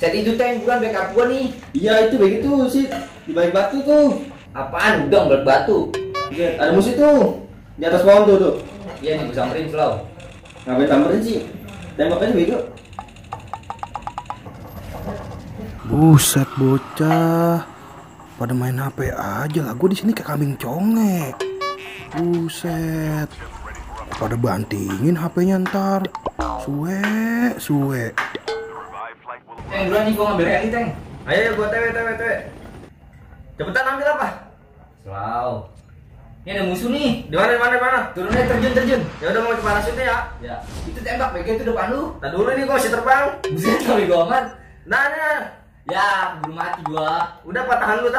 Set itu Teng, bukan backup gua nih. Iya itu begitu sih, di balik batu tuh. Apaan? Udah balik batu. Iya, ada musuh tuh di atas pohon tuh. Iya nih, gua samperin slow. Ngapain samperin sih? Tembak aja bego. Buset bocah, pada main HP aja lah. Gue di sini kayak kambing conge. Buset, pada bantingin HP-nya ntar. Suwe. Teng, duluan nih gua ngambil heli Teng. Ayo gua TW. Cepetan ambil apa? Slow. Ini ada musuh nih. Di mana? Turunnya terjun. Ya udah mau ke parasutnya ya. Ya, itu tembak BG itu depan lu. Nah dulu nih gua masih terbang. Buset, tapi gua aman. Nah. Ya, belum mati gua. Udah tahan lu.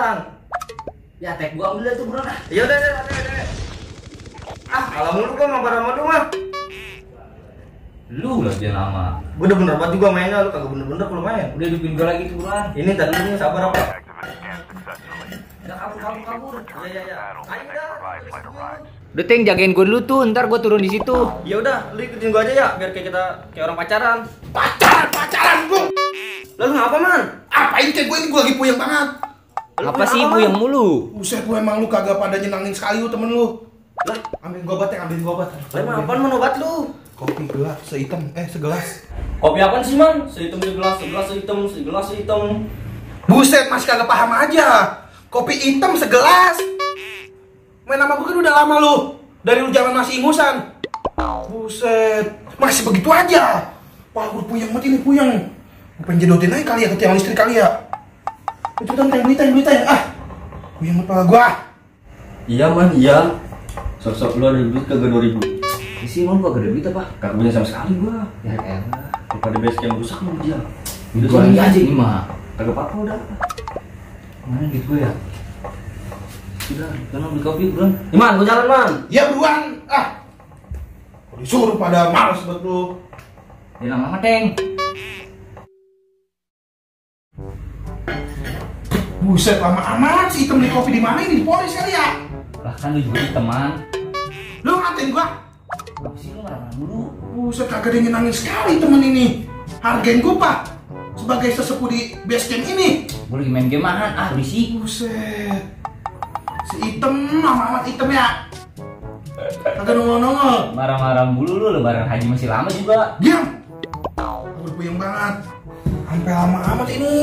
Ya, tag gua ambil tuh, bro. Ya udah. Kalau mulu gua mau sama lu mah. Lu lah dia lama. Gua udah bener banget juga mainnya, lu kagak bener-bener kalau main. Udah hidupin gua lagi tuh, bro. Ini tadi dulu sabar apa? Udah kabur. Ya. Ayo dah. Udah Teng, jagain gua dulu tuh, ntar gua turun di situ. Ya udah, lu ikutin gua aja ya, biar kayak orang pacaran. Pacaran gue. Lalu ngapa man? Apain kayak gue ini, gue lagi puyeng banget. Apa sih puyeng mulu? Buset, lu emang lu kagak pada nyenangin sekali lu temen lu. Lah, Ambilin gua obat. lah emang apaan man obat lu? Kopi gelas segelas. Kopi apaan sih man? Sehitam sehitam. Buset, masih kagak paham aja. Kopi hitam segelas. Main sama gue kan udah lama lu. Dari lu zaman masih ingusan. Buset, masih begitu aja. Wah, gue puyeng banget ini, puyeng. Gue pengen jedotin aja kali ya ke tiang listrik kali ya. Itu kan beli teh. Puyeng banget pala gua. Iya man, iya. Sok-sok lu ada duit kagak 2000. Isi emang gua gak ada duit apa? Kagak punya sama sekali gua. Ya elah. Daripada base camp rusak lu dia. Duit gua lagi aja ini mah. Kagak apa-apa udah. Mana duit gua ya? Sudah, karena beli kopi, bro. Man, gua jalan man. Ya buruan. Disuruh pada males buat lu. Ya lama Teng. Buset, lama amat sih hitam beli kopi di mana ini? Di Polis kali ya? Lah kan lu juga di teman. Lu ngatain gua? Apa sih lu marah dulu? Buset, kagak ada yang nyenangin sekali temen ini. Hargain gua pak sebagai sesepuh di base camp ini. Gua lagi main game-an, berisik. Buset, si hitam amat hitam ya. Kagak nongol. Marah-marah mulu lu, lebaran haji masih lama juga. Diam. Gua puyeng banget. Sampai lama amat ini.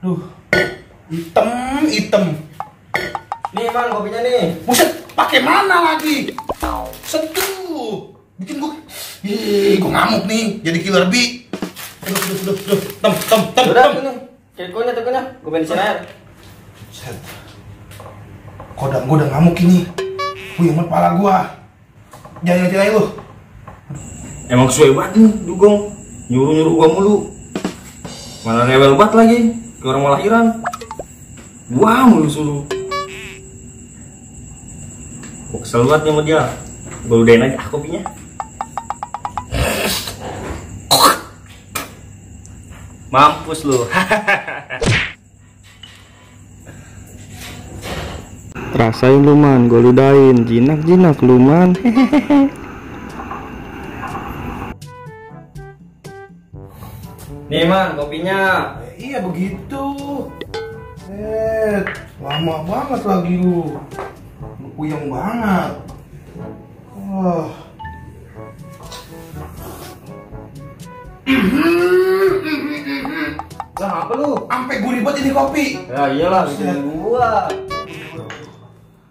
Duh, hitam. Nih man, kopinya nih. Buset, pakai mana lagi? Seduh, bikin gua ngamuk nih, jadi killer bee. Aduh, tem. Udah ini. Tekonya. Gua bensin air. Buset. Kodam gua udah ngamuk ini. Puyeng banget pala gua. Jangan ngerti lu. Emang sesuai banget nih, dugong. Nyuruh gua mulu. Mana rewel banget lagi. Ke orang lahiran. Wah, mulu suruh. Gua kesel banget nih sama dia. Gua udahin aja kopinya. Mampus lu. Rasain lu man, gue ludahin. Jinak lu man. Nih man, kopinya. Iya begitu. Lama banget lagi lu. Lu puyeng banget. Wah. Lah apa lu? Sampai gue ribet ini kopi. Ya iyalah, bikin gua.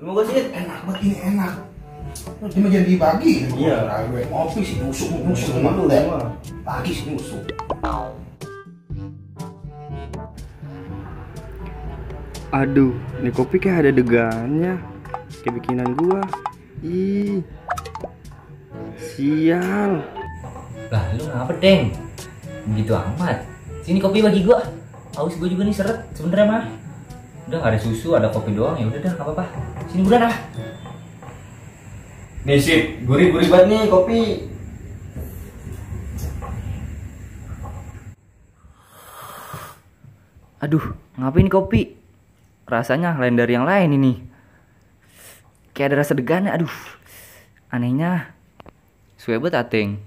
Lu mau sih? Enak banget ini, enak. Cuma jadi dibagi. Iya. Gue ngopi sih nusuk Dulu deh. mah. Pagi sih nusuk. Aduh, ini kopi kayak ada degannya. Kayak bikinan gua. Ih, sial. Lah lu ngapa Teng? Begitu amat. Sini kopi bagi gua. Haus gua juga nih seret sebenernya mah. Udah gak ada susu, ada kopi doang, ya udah dah gak apa-apa. Sini buruan ah. Nih sip, gurih banget nih kopi. Aduh, ngapain kopi? Rasanya lain dari yang lain ini. Kayak ada rasa degannya, aduh. Anehnya, suwe banget Ateng.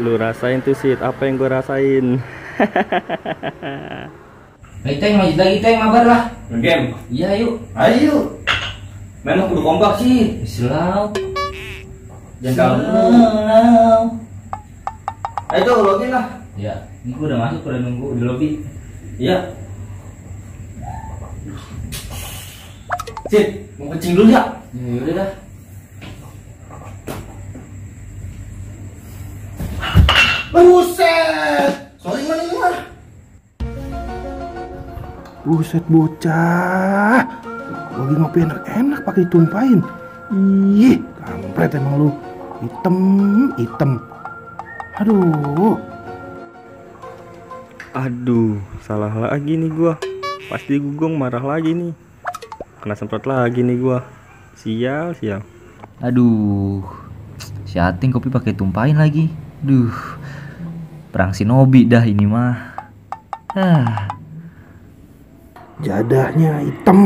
Lu rasain tuh Sid, apa yang gue rasain. Ayo Teng, lanjut lagi Teng, mabar lah. Game. Iya yuk. Ayo. Main mah kudu kompak sih. Slow. Jangan kamu. Slow. Ayo tuh login lah. Ya, ini gua udah masuk, udah nunggu di lobby. Iya. Sid, mau kencing dulu ya? Ya udah dah. Buset. Sorry man ini mah. Buset bocah. Lagi ngopi enak-enak pakai ditumpahin. Ih, kampret emang lu. Hitam. Aduh, salah lagi nih gua. Pasti Gugong marah lagi nih. Kena semprot lagi nih gua. Sial. Aduh. Si Ating kopi pakai tumpahin lagi. Duh. Perang shinobi dah ini mah. Jadahnya hitam.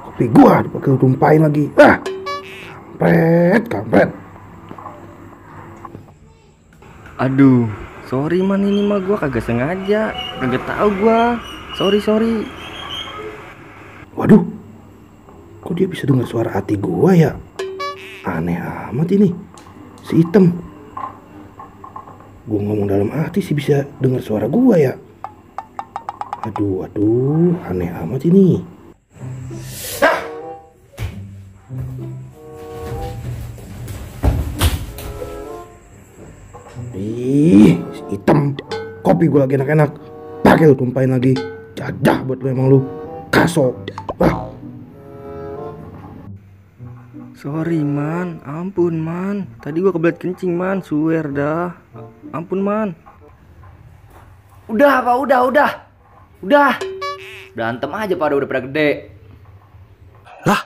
Kopi gua dipakai tumpahin lagi. Kampret. Aduh, sorry man, ini mah gua kagak sengaja. Kagak tahu gua. Sorry. Waduh. Kok dia bisa dengar suara hati gua ya? Aneh amat ini. Si hitam. Gua ngomong dalam hati sih bisa dengar suara gua ya. Aduh, aneh amat ini. Ih, si hitam. Kopi gue lagi enak-enak. Pakai lu tumpahin lagi. Jadah buat lu emang lu. Kaso. Sorry man, ampun man. Tadi gua kebelet kencing man, swear dah. Ampun man. Udah apa? Udah. Berantem aja udah pada gede. Lah,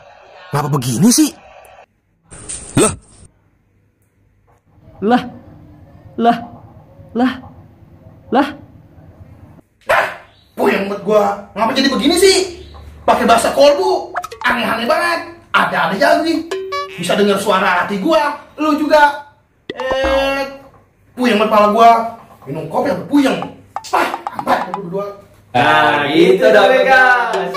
ngapa begini sih? Lah. Puyeng buat gua. Ngapa jadi begini sih? Pakai bahasa kolbu. Aneh-aneh banget. Ada jadi. Bisa dengar suara hati gua. Lu juga. Puyeng buat kepala gua. Minum kopi sampai puyeng. Apa lu berdua? Nah, gitu dah Bekas.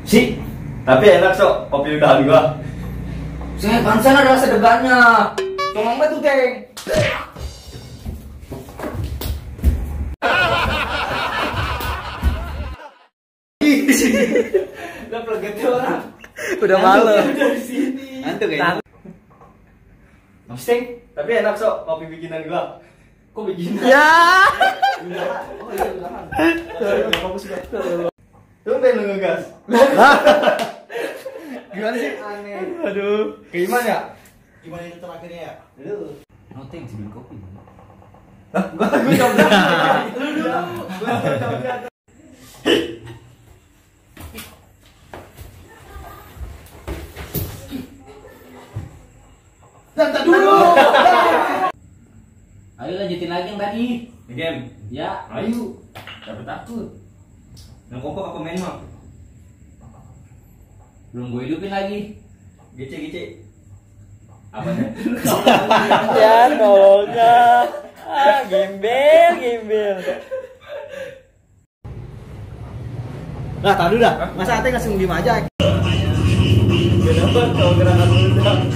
Si, tapi enak sok kopi udahan gua. Saya pansan ada rasa degannya. Tolong bantu Teng. Lah plegetnya orang. Udah malam. Dari sini. Ngantuk ya? Sing, tapi enak sok kopi bikinan gua. Kok bikinan? Ya. Tumben lu ngegas. Gimana sih? Aneh. Aduh, kayak gimana ya? Gimana itu terakhirnya ya? Oh Teng, sebelum kopi. Gua coba. Lu dulu. Gua coba. Tante dulu. Ayo lanjutin lagi yang tadi. Game. Ya, Ayo. Siapa takut? Yang kompak apa main mah? belum gue hidupin lagi. Gece. Apanya? Ya tolongnya. Gembel. Lah, tadi dah. Masa Ate langsung diem aja? Kenapa kau gerakan lu?